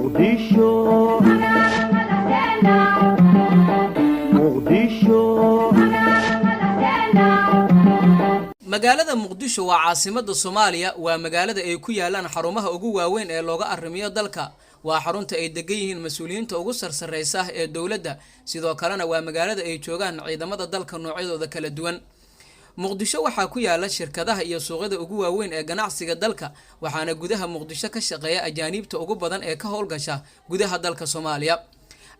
Muqdisho, Muqdisho. Magaalada Muqdisho waa caasimadda Soomaaliya. Waa magaalada ay ku yaalaan xarumaha ugu waaweyn ee looga arrimiyo dalka. Waa xarunta ay degan yihiin mas-uuliyiinta ugu sarsareysa ee dowladda. Sidoo kalena waa magaalada ay joogaan ciidamada dalka noocyadooda kala duwan. Muqdisho waxaa ku yaala shirkadaha iyo suuqyada ugu waaweyn ee ganacsiga dalka, waxaana gudaha Muqdisho ka shaqeeya ajaaniibta ugu badan ee ka howlgasha gudaha dalka Soomaaliya.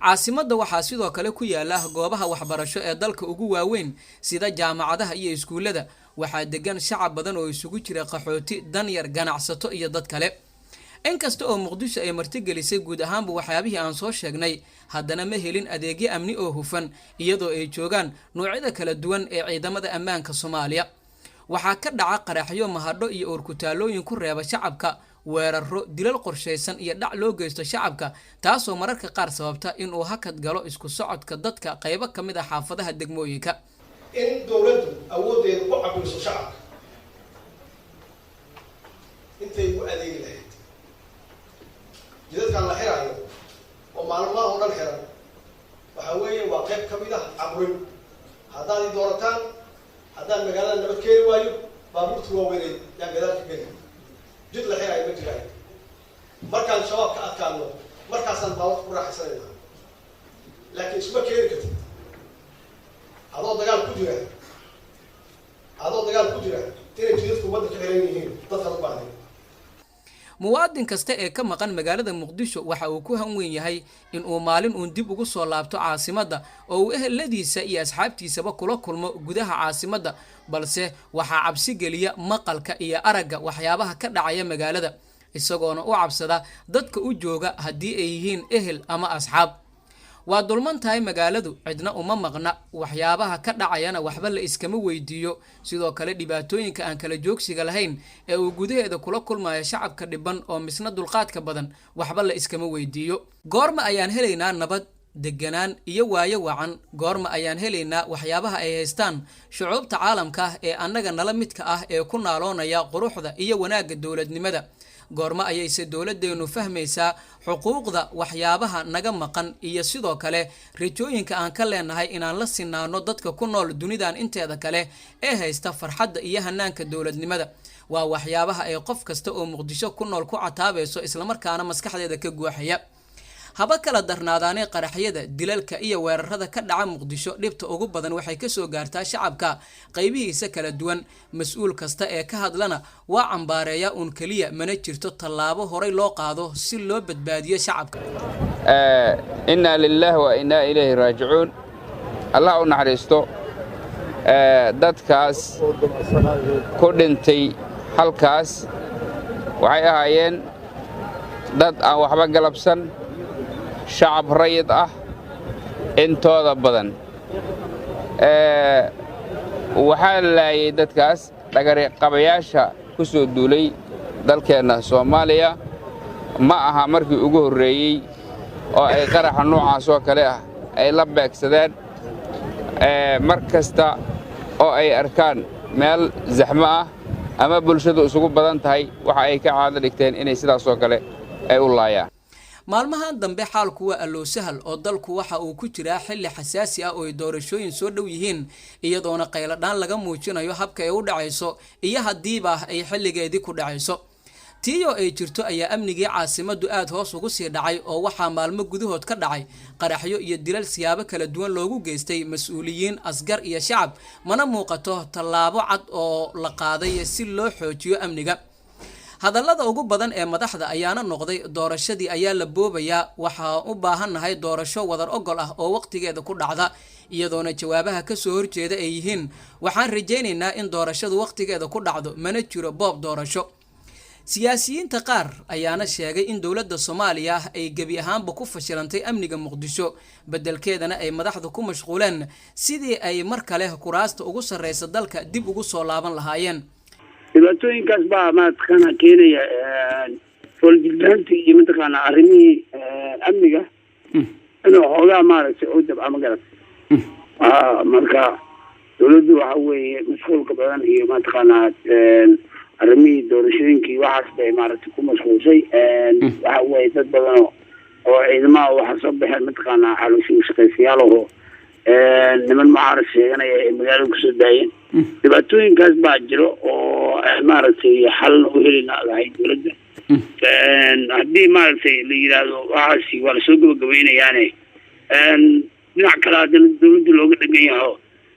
Caasimadda waxaa sidoo kale ku yaala goobaha waxbarasho ee dalka ugu waaweyn, sida jaamacadaha iyo iskuullada. Waxaa degan shacab badan oo isugu jira qaxooti, danyar, ganacsato iyo dad kale. Inkasta oo Muqdisho ay martigelisay guud ahaanba waxyaabihii aan soo sheegnay, haddana ma helin adeegyo amni oo hufan, iyadoo ay joogaan noocyada kala duwan ee ciidamada ammaanka Soomaaliya. Waxaa ka dhaca qaraxyo, mahadho iyo oorkutaalooyin ku reeba shacabka, weeraro, dilal qorshaysan iyo dhac loo geysto shacabka, taasoo mararka qaar sababta inuu hakad galo isku socodka dadka qaybo ka mid ah xaafadaha degmooyinka. In dowladdu awooddeeda ku cabiriso shacabka intay ugu adeegi lahayd jidadkan la xiraayo oo maalmaha oo dhan xiran, waxaa weeye waa qayb ka mid ah caburin. Haddaad i doorataan, haddaan magaalada nabad keeni waayo, baabuurta waaweyneed yaan gadaal ka geli, jid la xiraayo ma jiraayo. Markaan Shabaab ka adkaano, markaasaan baabuurta ku raaxaysanayna. Laakiin isma keeni kartid adoo dagaal ku jira, adoo dagaal ku jira, inay jidadku ummadda ka xiran yihiin dadkan u baahnayn. Muwaadin kasta ee ka maqan magaalada Muqdisho waxa uu ku hanweyn yahay in uu maalin uun dib ugu soo laabto caasimadda oo uu eheladiisa iyo asxaabtiisaba kula kulmo gudaha caasimadda, balse waxaa cabsi geliya maqalka iyo aragga waxyaabaha ka dhacaya magaalada, isagoona u cabsada dadka u jooga haddii ay yihiin ehel ama asxaab. Waa dulman tahay magaaladu, cidna uma maqna, waxyaabaha ka dhacayana waxba la iskama weydiiyo. Sidoo kale dhibaatooyinka aan kala joogsiga lahayn ee uu gudaheeda kula kulmayo shacabka dhiban oo misna dulqaadka badan, waxba la iskama weydiiyo. Goorma ayaan helaynaa nabad, deganaan iyo waayo wacan? Goorma ayaan helaynaa waxyaabaha ay haystaan shucuubta caalamka ah ee annaga nala midka ah ee ku naaloonaya quruxda iyo wanaagga dowladnimada? Goormo ayayse dowladdeenu fahmaysaa xuquuqda waxyaabaha naga maqan iyo sidoo kale rajooyinka aan ka leenahay inaan la sinaano dadka ku nool dunidan inteeda kale ee haysta farxadda iyo hanaanka dowladnimada? Waa waxyaabaha ay qof kasta oo Muqdisho ku nool ku cataabayso, islamarkaana maskaxdeeda ka guuxaya. Haba kala darnaadaanee qaraxyada, dilalka iyo weerarada ka dhaca Muqdisho, dhibta ugu badan waxay kasoo gaartaa shacabka qaybihiisa kala duwan. Mas-uul kasta ee ka hadlana waa cambaareeya uun keliya, mana jirto tallaabo horay loo qaado si loo badbaadiyo shacabka. Innaa lilaahi wa innaa ilayhi raajicuun. Allah u naxariisto dadkaas ku dhintay halkaas. Waxay ahaayeen dad aan waxba galabsan, shacab rayid ah intooda badan. Waxaa laayay dadkaas dhagariqabayaasha ku soo duulay dalkeenna Soomaaliya. Ma aha markii ugu horreeyey oo ay qaraxa noocaas oo kale ah ay la beegsadeen. Mar kasta oo ay arkaan meel zaxmo ah ama bulshadu isugu badan tahay, waxa ay ka caado dhigteen inay sidaas oo kale ay u laayaan. Maalmahan dambe xaalku waa allow sahal, oo dalku waxa uu ku jiraa xilli xasaasi ah oo ay doorashooyin soo dhow yihiin, iyadoona qayladhaan laga muujinayo habka ay u dhacayso iyo haddiiba ay xilligeedii ku dhacayso. Tiiyoo ay jirto ayaa amnigii caasimaddu aada hoos ugu sii dhacay, oo waxaa maalmo gudahood ka dhacay qaraxyo iyo dilal siyaabo kala duwan loogu geystay mas-uuliyiin, asgar iyo shacab, mana muuqato tallaabo cad oo la qaaday si loo xoojiyo amniga. Hadallada ugu badan ee madaxda ayaana noqday: doorashadii ayaa la boobayaa, waxaa u baahannahay doorasho wadar ogol ah oo waqtigeeda ku dhacda, iyadoona jawaabaha kasoo horjeeda ay yihiin: waxaan rajaynaynaa in doorashadu waqtigeeda ku dhacdo, mana jiro boob doorasho. Siyaasiyiinta qaar ayaana sheegay in dowladda Soomaaliya ay gebi ahaanba ku fashilantay amniga Muqdisho, beddelkeedana ay madaxdu ku mashquuleen sidii ay mar kale kuraasta ugu sarreysa dalka dib ugu soo laaban lahaayeen. Dhibaatooyinkaas baa mataqaana keenaya foolajignaanta iyo mataqaana arrimihii amniga inuu xoogaa maaragtay u dabca, ma garat? Marka dawladdu waxa weeye mashquulka badan iyo mataqaanaa arrimihii doorashooyinkii waxaas bay maaragtay ku mashquulsay. Waxa weeye dad badanoo Oo ciidamaha waxaa soo baxeen, mataqaanaa, caloosha shaqaysayaal aho niman mucaarad sheeganaya ay magaalada kusoo daayeen. Dhibaatooyinkaas baa jiro oo maaragtay xalna u heli lahay dowladda. Haddii maaragtay la yidhaahdo waxaasi waa lasoo gabagabaynayaane, dhinac kale haddana dowladda looga dhegan yaho,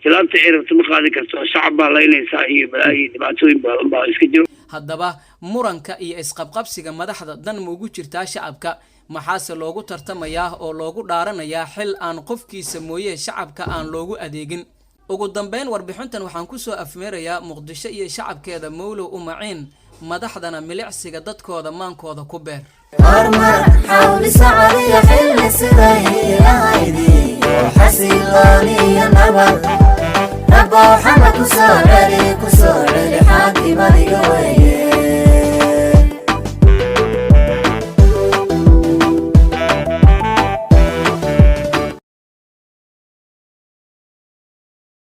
tilaabta ay rabto ma qaadi karto, shacab baa laynaysaa iyo balaayi, dhibaatooyin badan baa iska jiro. Haddaba muranka iyo isqabqabsiga madaxda dan ma ugu jirtaa shacabka? Maxaase loogu tartamayaa oo loogu dhaaranayaa xil aan qofkiisa mooye shacabka aan loogu adeegin? Ugu dambeyn, warbixintan waxaan kusoo afmeerayaa: Muqdisho iyo shacabkeeda Mowlow u maciin, madaxdana milicsiga dadkooda maankooda ku beer. Hormar xawli socodiyo xilli siday ahaydi oo xasilooniyo nabad. Rabow Xamar ku soo celi, ku soo celi, xaakimadiga weeye.